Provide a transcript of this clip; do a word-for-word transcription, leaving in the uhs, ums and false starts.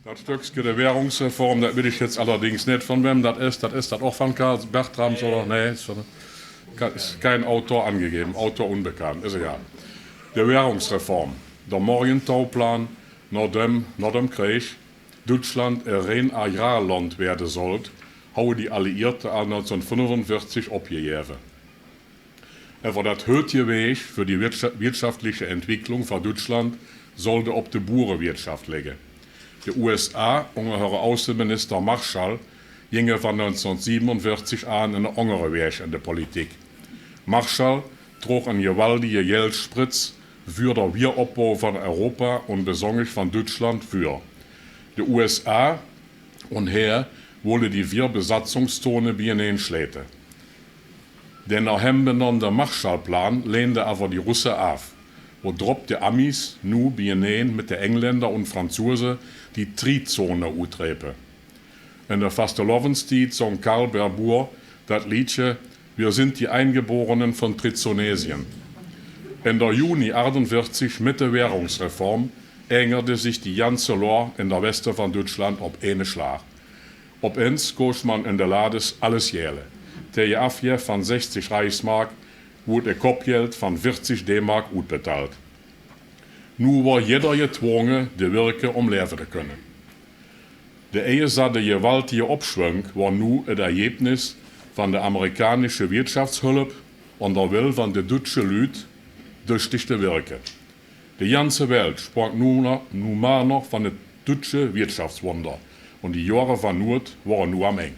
Dat Stöckske, de Währungsreform, dat weit ich jetz allerdings nit, von wäm dat es. Dat es dat och von Karl Bertrams, oder? Nee, is von, is kein Autor angegeben, Autor unbekannt, is egal. De Währungsreform, de Morgenthau-Plan, nodäm, nodäm Kreeg Düütschland e rein Agrarland weede sollt, hauwe die Alliierte al nüngzehnhundertfünfunveertig opjegäwe. Ävver dat hütje Weeg för die wirtscha-, wirtschaftliche Entwicklung von Düütschland sollt op de Buurewirtschaft ligge. De U S A, unger hör Ausseminister Marshall, jinge von nüngzehnhundertsiebenunveertig aan ene angere Weeg en de Politik. Marshall droog en gewaltige Geldspritz för der Wieropbau von Europa un besonnig von Düütschland vör. De U S A un hä wolle die veer Besatzungszone bijeneen schlete. De nodäm benannde Marshallplan lehnde ävver die Russe aaf, wodrop de Amis nu bijeneen met de Engländer un Franzuse die Triezone utrepe. En de Fastelovendstied song Karl Berbuer dat Leedje Wir sind die Eingeborenen von Trizonesien. En der Juni achtunveertig, met de Währungsreform, ängerde sich die janze Loag en der Weste von Düütschland op ene Schlaag. Op ens koos man en de Lades alles jäle. Täge Afjeff von zestig Reichsmark wood e Koppjeld von veertig D-Mark utbetalt. Nu wor jedder jetwonge de wirke um läve te künne. De eejesate gewaltige Opschwung wor nu et Ergebnis von de amerikanische Wirtschaftshölp un der Well von de düütsche Lüd, düchtig te wirke. De janze Welt spronk nu, nu mar noch von et düütsche Wirtschaftswunder, un die Johre von Nuud wore nu am Eng.